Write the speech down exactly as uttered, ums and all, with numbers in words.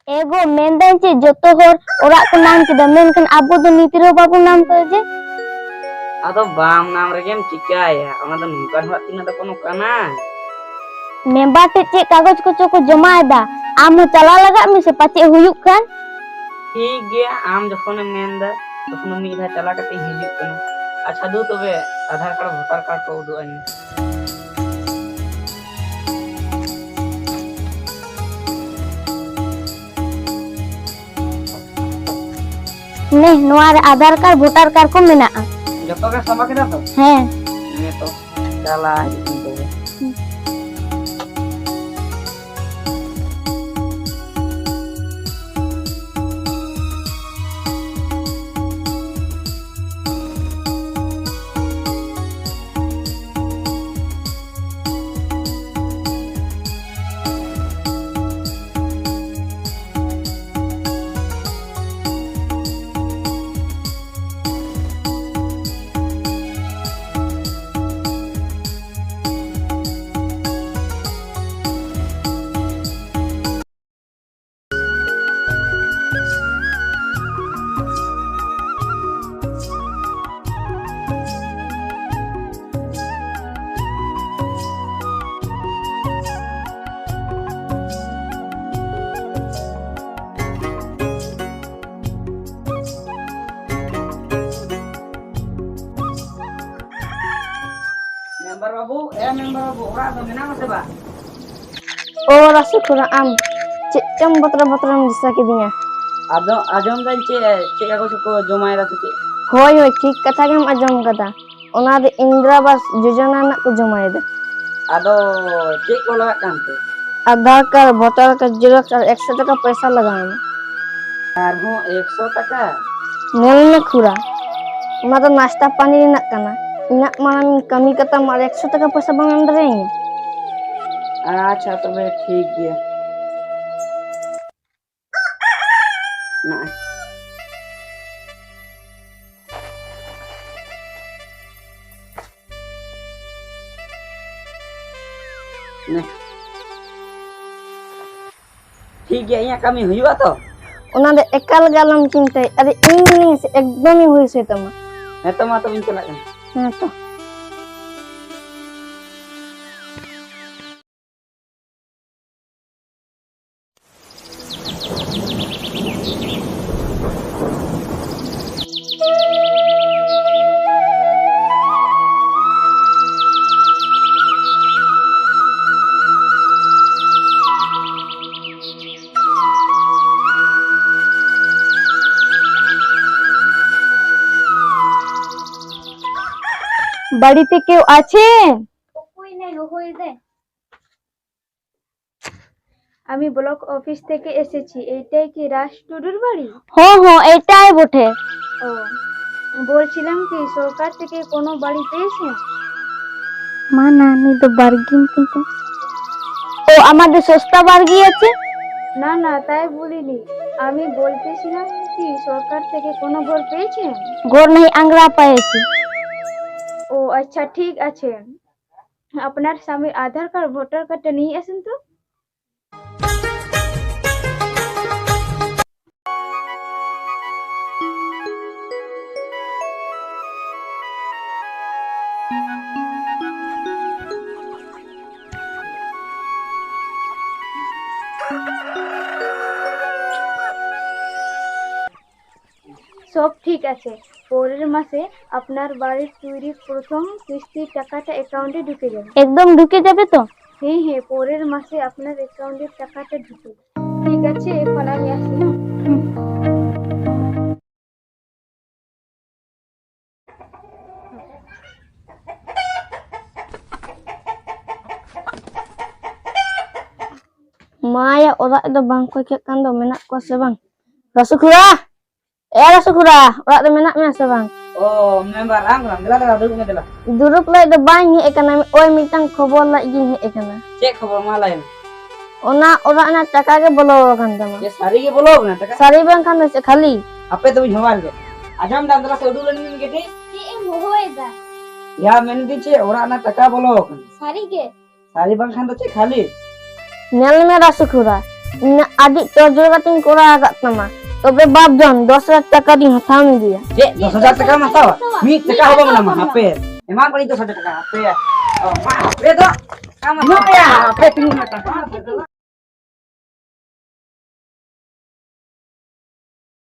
ᱮ ᱜᱚ, ᱢᱮᱱᱫᱟᱹᱧ ᱪᱮᱫ, ᱡᱚᱛᱚ ᱦᱚᱲ ᱚᱲᱟᱜ ᱠᱚ ᱱᱟᱢ ᱠᱮᱫᱟ, ᱢᱮᱱᱠᱷᱟᱱ ᱟᱵᱚ ᱫᱚ ᱱᱤᱛ ᱨᱮᱦᱚᱸ ᱵᱟᱵᱚ ᱱᱟᱢ ᱠᱟᱫᱟ ᱡᱮ? ᱟᱫᱚ ᱵᱟᱢ ᱱᱟᱢ ᱨᱮᱜᱮᱢ ᱪᱤᱠᱟᱹᱭᱟ? ᱚᱱᱟ ᱫᱚ ᱱᱚᱝᱠᱟᱱ ᱦᱚᱲᱟᱜ ᱛᱤᱱᱟᱹᱜ ᱫᱚ ᱠᱳᱱᱳ ᱠᱟᱱᱟ᱾ ᱢᱮᱢᱵᱟᱨ ᱴᱷᱮᱡ ᱪᱮᱫ ᱠᱟᱜᱚᱡᱽ ᱠᱚᱪᱚ ᱠᱚ ᱡᱚᱢᱟᱭᱮᱫᱟ, ᱟᱢ ᱦᱚᱸ ᱪᱟᱞᱟᱣ ᱞᱟᱜᱟᱜ ᱢᱮᱥᱮ, ᱯᱟᱪᱮᱫ ᱦᱩᱭᱩᱜ ᱠᱷᱟᱱ᱾ ᱴᱷᱤᱠ ᱜᱮᱭᱟ, ᱟᱢ ᱡᱚᱠᱷᱚᱱᱮᱢ ᱢᱮᱱᱫᱟ, ᱛᱚᱠᱷᱚᱱ ᱢᱤᱫ ᱫᱷᱟᱣ ᱪᱟᱞᱟᱣ ᱠᱟᱛᱮᱧ ᱦᱤᱡᱩᱜ ᱠᱟᱱᱟ᱾ ᱟᱪᱪᱷᱟ ᱫᱩ, ᱛᱚᱵᱮ ᱟᱫᱷᱟᱨ ᱠᱟᱨᱰ, ᱵᱷᱳᱴᱟᱨ ᱠᱟᱨᱰ ᱠᱚ ᱩᱫᱩᱜ ᱟᱹᱧ ᱢᱮ᱾ ᱱᱮ, ᱱᱚᱣᱟ ᱨᱮ ᱟᱫᱷᱟᱨ ᱠᱟᱨᱰ, ᱵᱷᱳᱴᱟᱨ ᱠᱟᱨᱰ ᱠᱚ ᱢᱮᱱᱟᱜᱼᱟ᱾ ᱡᱚᱛᱚ ᱜᱮ ᱥᱟᱢᱟ ᱠᱮᱫᱟ ᱛᱚ? ᱦᱮᱸ᱾ ᱱᱤᱭᱟᱹ ᱛᱚ ᱪᱟᱞᱟᱜ ᱦᱤᱡᱩᱜ ᱠᱟᱱ ᱛᱟᱵᱚᱱᱟ᱾ ᱢᱮᱢᱵᱟᱨ ᱵᱟᱹᱵᱩ, ᱮ ᱢᱮᱢᱵᱟᱨ ᱵᱟᱹᱵᱩ, ᱚᱲᱟᱜ ᱫᱚ ᱢᱮᱱᱟᱢᱟ ᱥᱮ ᱵᱟᱝ? ᱳ ᱨᱟᱥᱩ ᱠᱷᱩᱨᱟ, ᱟᱢ ᱪᱮᱫ ᱪᱚᱢ ᱵᱚᱛᱨᱚ ᱵᱚᱛᱨᱚᱢ ᱫᱤᱥᱟᱹ ᱠᱤᱫᱤᱧᱟ? ᱟᱫᱚ ᱟᱸᱡᱚᱢ ᱫᱟᱹᱧ ᱪᱮᱫ, ᱪᱮᱫ ᱠᱟᱜᱚᱡᱽ ᱠᱚ ᱡᱚᱢᱟᱭᱮᱫᱟ ᱥᱮ ᱪᱮᱫ? ᱦᱳᱭ, ᱦᱳᱭ, ᱴᱷᱤᱠ ᱠᱟᱛᱷᱟ ᱜᱮᱢ ᱟᱸᱡᱚᱢ ᱠᱟᱫᱟ᱾ ᱚᱱᱟ ᱫᱚ ᱤᱱᱫᱨᱟ ᱟᱵᱟᱥ ᱡᱳᱡᱚᱱᱟ ᱨᱮᱱᱟᱜ ᱠᱚ ᱡᱚᱢᱟᱭᱮᱫᱟ᱾ ᱟᱫᱚ ᱪᱮᱫ ᱠᱚ ᱞᱟᱜᱟᱜ ᱠᱟᱱ ᱛᱮ? Aadhaar card, voter card xerox ᱟᱨ ᱮᱠᱥᱚ ᱴᱟᱠᱟ ᱯᱚᱭᱥᱟ ᱞᱟᱜᱟᱣ ᱟᱢᱟ᱾ ᱟᱨᱦᱚᱸ ᱮᱠᱥᱚ ᱴᱟᱠᱟ? ᱧᱮᱞ ᱢᱮ ᱠᱷᱩᱨᱟ, ᱚᱱᱟ ᱫᱚ ᱱᱟᱥᱛᱟ ᱯᱟᱱᱤ ᱨᱮᱱᱟᱜ ᱠᱟᱱᱟ᱾ ᱤᱱᱟᱹᱜ ᱢᱟᱨᱟᱝ ᱤᱧ ᱠᱟᱹᱢᱤ ᱠᱟᱛᱟᱢ ᱟᱨ ᱮᱠᱥᱚ ᱴᱟᱠᱟ ᱯᱚᱭᱥᱟ ᱵᱟᱢ ᱮᱢ ᱫᱟᱲᱮᱭᱟᱹᱧᱟ? ᱟᱪᱪᱷᱟ, ᱛᱚᱵᱮ ᱴᱷᱤᱠ ᱜᱮᱭᱟ᱾ ᱱᱚᱜᱼᱚᱭ᱾ ᱱᱮ᱾ ᱴᱷᱤᱠ ᱜᱮᱭᱟ, ᱤᱧᱟᱹᱜ ᱠᱟᱹᱢᱤ ᱦᱩᱭᱩᱜᱼᱟ ᱛᱚ? ᱚᱱᱟ ᱫᱚ ᱮᱠᱟᱞ ᱜᱮ ᱟᱞᱚᱢ ᱪᱤᱱᱛᱟᱹᱭ, ᱟᱨ ᱤᱧ ᱢᱤᱱᱟᱹᱧᱟ ᱥᱮ, ᱮᱠᱫᱚᱢ ᱤᱧ ᱦᱩᱭ ᱦᱚᱪᱚᱭ ᱛᱟᱢᱟ᱾ ᱦᱮᱸ ᱛᱚ, ᱢᱟ ᱛᱚᱵᱮᱧ ᱪᱟᱞᱟᱜ ᱠᱟᱱᱟ᱾ ᱦᱮᱸ ᱛᱚ᱾ বাড়িতে কেউ আছেন? ওই নেই, ওই দে। আমি ব্লক অফিস থেকে এসেছি। এইটাই কি রাস টুডুর বাড়ি? হ্যাঁ, হ্যাঁ, এটাই বটে। ও, বলছিলাম কি, সরকার থেকে কোনো বাড়ি পেয়েছেন? মা, না, আমি তো বার্গিন কিন্তু। ও, আমাদের সস্তা বার্গি আছে? না, না, তাই বলিনি। আমি বলতেছিলাম কি, সরকার থেকে কোনো ঘর পেয়েছেন? ঘর নেই, আংরা পেয়েছি। ও আচ্ছা, ঠিক আছে। আপনার স্বামীর আধার কার্ড, ভোটার কার্ডটা নিয়ে আসুন তো। সব ঠিক আছে। পরের মাসে আপনার বাড়ির তৈরি প্রথম কিস্তির টাকাটা অ্যাকাউন্টে ঢুকে যাবে। একদম ঢুকে যাবে তো? হ্যাঁ, হ্যাঁ, পরের মাসে আপনার অ্যাকাউন্টের টাকাটা ঢুকে যাবে। ঠিক আছে, এখন আমি আসি, হ্যাঁ? ᱢᱟᱭᱟ ᱚᱲᱟᱜ ᱨᱮᱫᱚ ᱵᱟᱝ ᱠᱚ ᱦᱮᱡ ᱠᱟᱱ ᱫᱚ, ᱢᱮᱱᱟᱜ ᱠᱚᱣᱟ ᱥᱮ ᱵᱟᱝ? ᱨᱟᱥᱩ ᱠᱷᱩᱨᱟ! ᱮ ᱨᱟᱥᱩ ᱠᱷᱩᱨᱟ, ᱚᱲᱟᱜ ᱨᱮ ᱢᱮᱱᱟᱜ ᱢᱮᱭᱟ ᱥᱮ ᱵᱟᱝ? ᱳ, ᱢᱮᱢᱵᱟᱨ, ᱟᱢ ᱠᱟᱱᱟᱢ? ᱫᱮᱞᱟ, ᱫᱮᱞᱟ, ᱫᱩᱲᱩᱵ ᱢᱮ, ᱫᱮᱞᱟ᱾ ᱫᱩᱲᱩᱵ ᱞᱟᱹᱜᱤᱫ ᱫᱚ ᱵᱟᱹᱧ ᱦᱮᱡ ᱟᱠᱟᱱᱟ, ᱳᱭ ᱢᱤᱫᱴᱟᱝ ᱠᱷᱚᱵᱚᱨ ᱞᱟᱹᱜᱤᱫ ᱜᱤᱧ ᱦᱮᱡ ᱟᱠᱟᱱᱟ᱾ ᱪᱮᱫ ᱠᱷᱚᱵᱚᱨ? ᱢᱟ ᱞᱟᱹᱭ ᱢᱮ᱾ ᱚᱱᱟ ᱚᱲᱟᱜ ᱨᱮᱱᱟᱜ ᱴᱟᱠᱟ ᱜᱮ ᱵᱚᱞᱚ ᱟᱠᱟᱱ ᱛᱟᱢᱟ᱾ ᱪᱮᱫ, ᱥᱟᱹᱨᱤ ᱜᱮ ᱵᱚᱞᱚ ᱟᱠᱟᱱᱟ ᱴᱟᱠᱟ? ᱥᱟᱹᱨᱤ ᱵᱟᱝᱠᱷᱟᱱ ᱫᱚ ᱪᱮᱫ ᱠᱷᱟᱹᱞᱤ? ᱟᱯᱮ ᱫᱚ ᱵᱟᱹᱧ ᱦᱚᱦᱚ ᱟᱞᱮ ᱫᱚ᱾ ᱟᱸᱡᱚᱢ ᱫᱟᱢ, ᱫᱮᱞᱟ ᱥᱮ ᱩᱰᱩᱠ ᱞᱮᱱ ᱜᱮ ᱠᱟᱹᱴᱤᱡ᱾ ᱪᱮᱫ ᱮᱢ ᱦᱚᱦᱚᱭᱮᱫᱟ? ᱭᱟ, ᱢᱮᱱᱫᱟᱹᱧ ᱪᱮᱫ, ᱚᱲᱟᱜ ᱨᱮᱱᱟᱜ ᱴᱟᱠᱟ ᱵᱚᱞᱚ ᱟᱠᱟᱱᱟ᱾ ᱥᱟᱹᱨᱤ ᱜᱮ? ᱥᱟᱹᱨᱤ ᱵᱟᱝᱠᱷᱟᱱ ᱫᱚ ᱪᱮᱫ ᱠᱷᱟᱹᱞᱤ? ᱧᱮᱞ ᱢᱮ ᱨᱟᱥᱩ ᱠᱷᱩᱨᱟ, ᱤᱧᱟᱹᱜ ᱟᱹᱰᱤ ᱛᱚᱨᱡᱚ ᱠᱟᱛᱮᱧ ᱠᱚᱨᱟᱣ ᱟᱠᱟᱫ ᱛᱟᱢᱟ᱾ ᱛᱚᱵᱮ ᱵᱟᱯ ᱡᱚᱱ, ᱫᱚᱥ ᱦᱟᱡᱟᱨ ᱴᱟᱠᱟ ᱫᱤᱧ ᱦᱟᱛᱟᱣ ᱢᱮᱜᱮᱭᱟ᱾ ᱪᱮᱫ, ᱫᱚᱥ ᱦᱟᱡᱟᱨ ᱴᱟᱠᱟᱢ ᱦᱟᱛᱟᱣᱟ? ᱢᱤᱫ ᱴᱟᱠᱟ ᱦᱚᱸ ᱵᱟᱢ ᱮᱢᱟᱢᱟ᱾ ᱦᱟᱯᱮ, ᱮᱢᱟᱢ ᱠᱟᱹᱱᱟᱹᱧ ᱫᱚᱥ ᱦᱟᱡᱟᱨ ᱴᱟᱠᱟ᱾ ᱦᱟᱯᱮ, ᱚ, ᱢᱟ, ᱦᱟᱯᱮ ᱫᱚ᱾ ᱟᱢ ᱦᱟᱯᱮ, ᱦᱟᱯᱮ, ᱛᱤᱸᱜᱩ ᱢᱮ, ᱴᱟᱠᱟ᱾